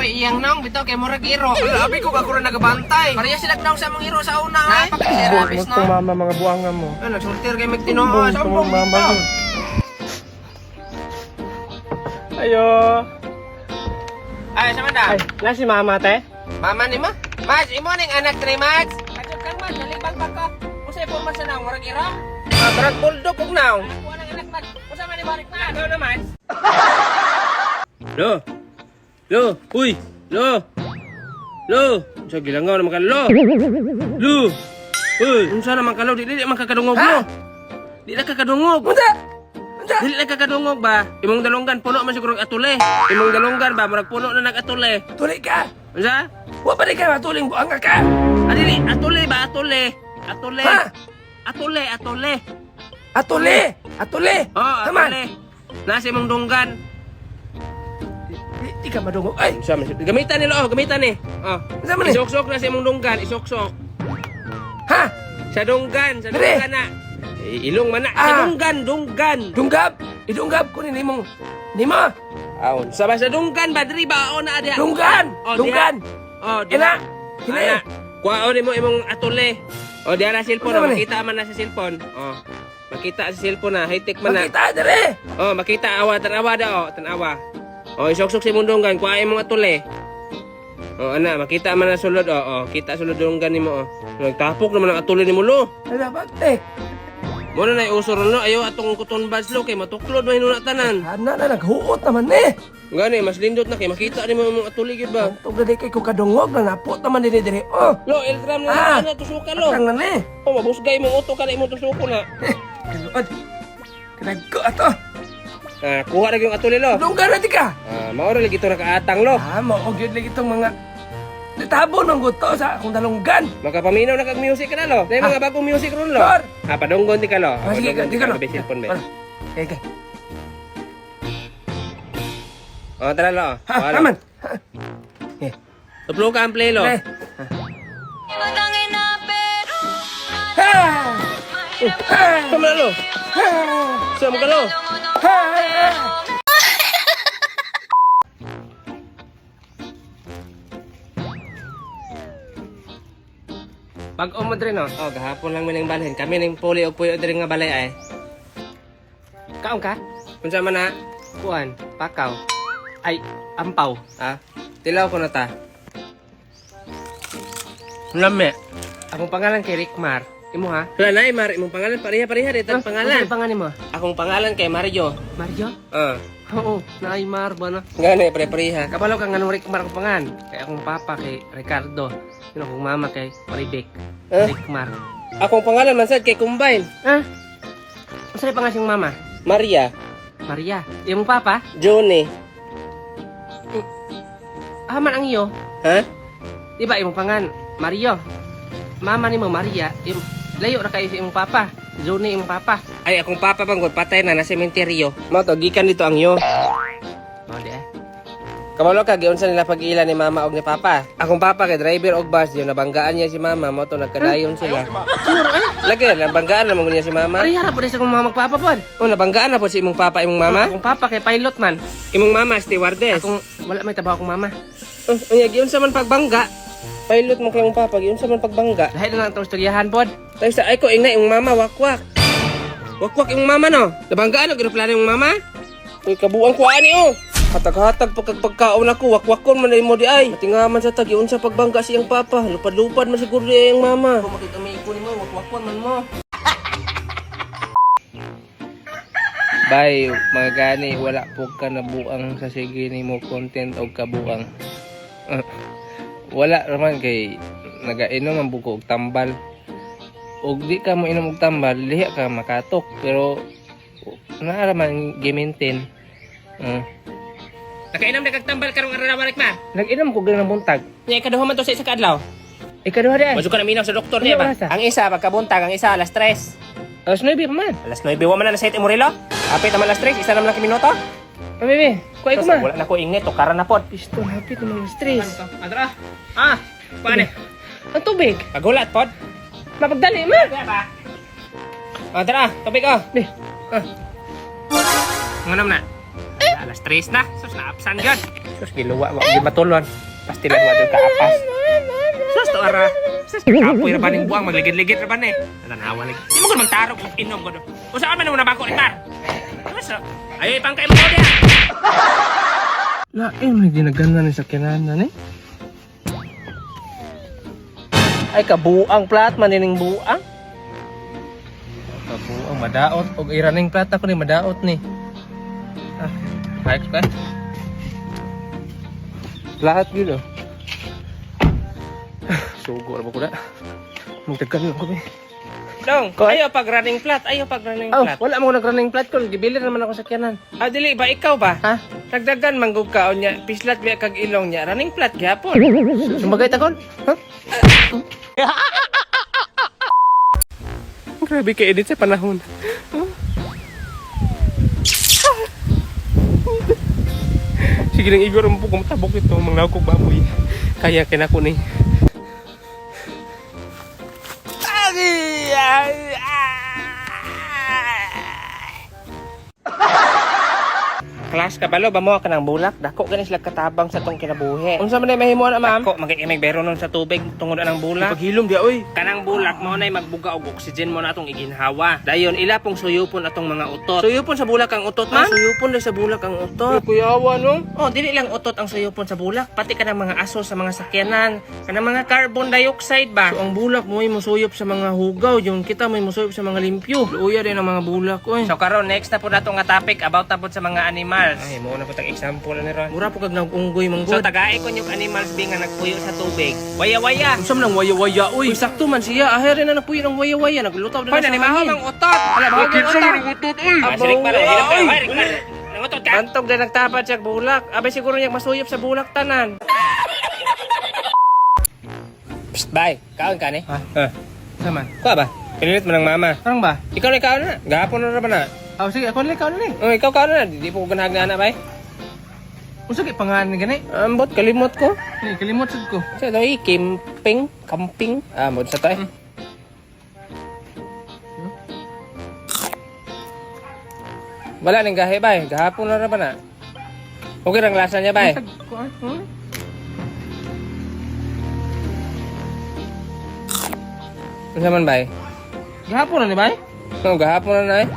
pa iyang naong bitaw kay murag iro. Wala, abi ko ako rin nagabantay. Pareha sila naong sa among iro sa una ay. Napaka si Rabis no. Kung mama mga buwanga mo. Ano, nagsultir kay Magtinoo. Sumbong Sumbong mama dito. mo. Ayo. Ay, sa man Ay, na si mama te. Mama ni ma? Mads, imo ning anak tre Mads. Kadyo kan man, nalibang pa ka. Unsay porma sa naong murag iro? Ah, murag bulldog og naong. Kuha ng anak Mads. Unsa man ni Barik na? Ano na Mads? Lo. Lo, uy, lo. Lo, unsa gilangaw naman ka lo. Lo. Uy, unsa naman ka lo? Di di man ka kadungog lo. Di na ka kadungog. Unsa? Unsa? Dili na ka kadungog ba? Imong dalunggan puno man siguro og atule. Imong dalunggan ba murag puno na nag-atule. Tuli ka. Unsa? Wa pa di ka matuling buwanga ka. Ah, dili, atule ba atule? Atule. Ha? Atule, atule. Atuli! Atuli! Oh, Taman! atule. Nasa imong dunggan. Di, di ka madungog. Ay! Unsa man siya? Gamitan nila oh, gamitan ni. Oh. Unsa man ni? Isuksok na sa imong dunggan, isuksok. Ha? Sa dunggan, sa Dire. dunggan na. Eh, ilong man na. Sa Ah. dunggan, dunggan. Dunggab! Idunggab ko ni nimong... Nimo! Aon. Sa ba sa dunggan ba diri ba o na diha? Dunggan! Oh, diha. Dunggan! Oh, diha. Ina! Hina! Ana. Kuhaon nimo imong atole. Oh, diha na cellphone, Unsa oh, man ni? makita man na sa cellphone. Oh. Makita sa cellphone na, high-tech man na. Makita dire! Oh, makita awa tan-awa da oh, tan-awa. Oh, isuksok sa imong dunggan, kuha imong atole. Oh, ana, makita man na sulod oh, oh, kita sulod dunggan nimo oh. Nagtapok naman ang atole nimo lo. Ano ba? Eh! Mo na nay uso ron no, ayo atong kuton buds lo kay matuklod man hinuna tanan. Ana na naghuot naman eh! Gani mas lindot na kay makita nimo imong atole gyud ba. Antog na di kay ko kadungog na napot naman dinhi dire. Oh! Lo, Eltram na Ah! na tusukan lo. Atang na ni! Oh, mabusgay imong uto ka na imong tusuko na. Eh! Kaluod! Kanagko ato! Ah, kuha ra gyud atole lo. Dunggan na di ka! Ah, mao ra lagi to nakaatang lo. Ah, mao gyud lagi itong mga... Natabo ng guto sa akong dalunggan! Makapaminaw na kag music ka na lo. Nay mga bagong music ron lo. Sure. Ah, padunggon di ka lo. Ah, sige, Padunggon di ka lo. Gabi cellphone be. Para. Okay, okay. Oh, tara lo. Ha, Oh, lo. aman. Ha. Eh, Tuplo ka ang play lo. eh. Ha! Ha! Tama na lo. Ha! Sama ka lo. Ha! Pag mo diri no. Oh, gahapon lang mi ning balhin. Kami ning puli og puyo diri nga balay ay. Kaon ka? Unsa man na? Kuan, pakaw. Ay, ampaw. Ah, tilaw ko na ta. Lame. Akong pangalan kay Rickmar. Imo ha? Wala na, Mar, imong pangalan pareha pareha di tang pangalan. Ano pangalan mo? Akong pangalan kay Mario. Mario? Ah. Oo, naay Mar ba na? Ngani pare pareha. Kabalo ka nganong Rickmar akong pangan. Kay akong papa kay Ricardo. Yun akong mama kay Maribek. Eh? Rickmar. Akong pangalan man sad kay Combine. Ha? Unsa rin pangalan siyang mama? Maria, Maria. Imong papa? Johnny. Ah, man ang iyo. Ha? Di ba imong pangan? Mario. Mama nimo Maria. Im layo ra kayo sa imong papa. Johnny imong papa. Ay, akong papa bang god patay na nasa sementeryo. Mao to gikan dito ang iyo. Oh, di eh. Kabalo ka giunsa nila pag-ila ni mama og ni papa. Akong papa kay driver og bus, yun nabanggaan niya si mama, mao to nagkadayon sila. Siguro eh. Lagi nabanggaan na mo niya si mama. Pareha ra po sa akong mama magpapa pod. Oh, nabanggaan na po si imong papa, imong mama. Akong papa kay pilot man. Imong mama stewardess. Akong wala may trabaho akong mama. Oh, unya giunsa man pagbangga. Pilot mo kay imong papa, giunsa man pagbangga. Lahi na lang itong istoryahan pod. Tayo sa ay ko ingna imong mama wakwak. Wakwak imong mama no. Nabanggaan og eroplano imong mama. Uy, kabuang ko ani oh. Hatag-hatag pa kag pagkaon ako, wakwakon man mo di ay. Matingaman sa tag giunsa pagbangga siyang papa. Lupad-lupad man siguro di ay ang mama. Kung makita may iko nimo, wakwakon man mo. Bay, mga gani, wala po ka nabuang sa sige nimo content og kabuang. Ah, wala raman kay nagainom ang buko og tambal. Og di ka mo inom og tambal, liha ka makatok pero naa raman gi-maintain. Nakainom na kag tambal karong araw balik ma. Nag-inom ko ganang buntag. Nya ikaduha man to sa isa ka adlaw. Ikaduha di ay. Masuk ka na minaw sa doktor niya Ano ba? oras, ah? Ang isa pagkabuntag, ang isa alas 3. Alas 9 pa man. Alas 9 wa man na nasa Murilo. Apit naman alas 3, isa naman lang ka minuto. Ah, bebe, kuha ko ma. Wala na ko ingit, tukaran na pod. Pisto, hapit naman stress. Adra. Ah, paano? Ang tubig. Pagulat pod. Mapagdali ma. ba? Ah, tara, tubig oh. Be. Ah. Nganam na. Alas 3 na. Sus, naapsan yun. Sus, giluwa. Wa gyud matulon. Pastilan wa jud kaapas. Sus, to ara. Sus, kapoy ra ba ning buang magligid-ligid ra ba ni? Tanawa lagi. Di mo gud magtarog og inom gud. Usa ka man mo nabako ni Mar. Sus, ay pangkay mo diha. Lain may ginagana ni sa kinanan eh. Ay kabuang plat man ining buang. Kabuang madaot og iraning plat ako ni madaot ni. Ah, ayos ka. Lahat yun oh. Sugo ra ba ko na? Magdagan lang ko be. Dong, ayaw pag running flat, ayaw pag running Oh, flat. wala mo nag-running plat ko, gibili naman ako sa kiyanan. Ah, dili ba ikaw ba? Ha? Nagdagan manggug ka niya, pislat biya kag ilong niya, running flat gyapon. Sumagay takon? Ha? Grabe ka edit sa panahon. Sige lang Igor, ang pugong tabok ito, mga kong baboy. Kaya kinako ni. Class kabalo ba mo ka ng bulak? Dako gani sila katabang sa tong kinabuhi. Unsa man ay mahimo na, ma'am? Dako magkikimig bero nun sa tubig tungod anang bulak. Paghilom dia oy. Kanang bulak mao nay magbuga og oxygen mo na atong iginhawa. Dayon ila pong suyupon atong mga utot. Suyupon sa bulak ang utot, man. Suyupon day sa bulak ang utot. Kuyawa no. Oh, dili lang utot ang suyupon sa bulak, pati kanang mga aso sa mga sakyanan, kanang mga carbon dioxide ba. So, ang bulak mo ay musuyop sa mga hugaw, yung kita mo ay musuyop sa mga limpyo. Luya din ang mga bulak oy. So karon next na po nato nga topic about na pod sa mga animals. Ay, mo na po tag example ni ron. Mura po kag nagunggoy So manggod. tagae ko yung animals bi nga nagpuyo sa tubig. Waya-waya. Unsa man ang waya-waya oy? Uy, sakto man siya. Aher na nagpuyo ng waya-waya, naglutaw Hoy, na sa nanimaho hangin. mang utot. Ala, Ala, utot. utot oy. Ah, sirik para, hilom ka. Hoy, Rick, Mar. Nangutot ka. Bantog na nagtapad siya bulak. Abay siguro niya masuyop sa bulak tanan. Psst, bay. Kaon ka ni? Ha? Ah. Sama. Kuha ba? Pinilit mo ng mama. Parang ba? Ikaw na kaon na. Gahapon na ra ba na? Oh, sige, ako na ikaw na ni. Oh, ikaw kaon na. Di po ko ganahag na ana, bay. Unsa kay pangalan ni gani? Ambot, kalimot ko. Ni kalimot sad ko. Sa ito, eh, camping, camping. Ah, ambot sa to eh. Wala ning gahi, bay. Gahapon na ra ba na? Okay lang lasa niya, bay. Unsa ko ah? Hmm? Unsa man, bay? Gahapon na ni bay? No, gahapon na na eh.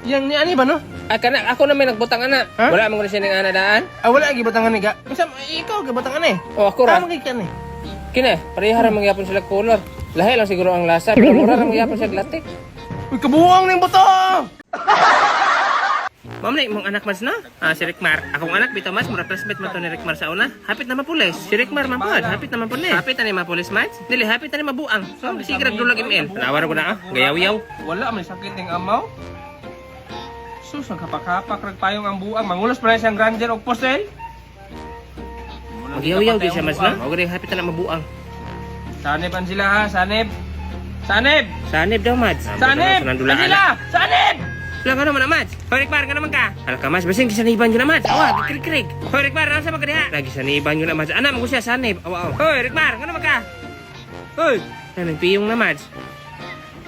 Yang ni ani ba no? Ah, kana ako na may nagbutang ana. Ha? Wala man ko na siya ning ana daan. Ah, wala gibatangan ni ga. Unsa ikaw gibatangan eh? Oh, ako ra. Tama kay kan eh. Kini, pareha ra mangyapon sila color. Lahi lang siguro ang lasa, pero mura ra mangyapon sila latik. Uy, kabuang ning buto. Ma'am na imong anak mas na? Ah, si Rickmar. Akong anak bitaw mas mura classmate man to ni Rickmar sa una. Hapit na mapulis. Si Rickmar man pod, hapit na man pod ni. Hapit na ni mapulis man. Dili hapit na ni mabuang. So, sige rag dulag ML. Tanawa ra ko na ah. Gayaw-yaw. Wala man sakit ning amaw. Sus, nagkapak-kapak rag payong ang buang. Mangulos pa na siyang granger og posel. Magyaw-yaw gyud siya mas na. Mao gani hapit na na mabuang. Sanib ang sila ha, sanib. Sanib! Sanib daw Mads. Sanib! Angela! Sanib! Wala ka naman na, Mads. Hoy, Rickmar, ka naman ka. Ala ka, Mads. Basin, gisaniban yun na, Mads. Awa, kikrik-krik. Hoy, Rickmar, ano sa mga diha? Lagi saniban yun na, Mads. Ana, magusiya, sanib. Awa, awa. Hoy, Rickmar, ka naman ka. Hoy. Ano, nagpiyong na, Mads.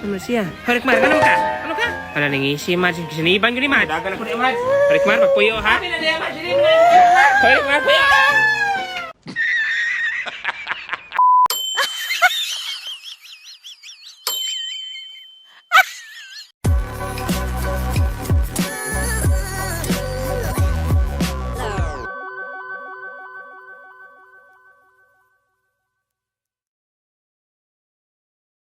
Ano siya? Hoy, Rickmar, ka naman ka. Ano ka? Ala, nangisi, Mads. Gisaniban yun ni Mads. Dagan ako ni Mads. Hoy, Rickmar, magpuyo, ha? Hoy, Rickmar, puyo.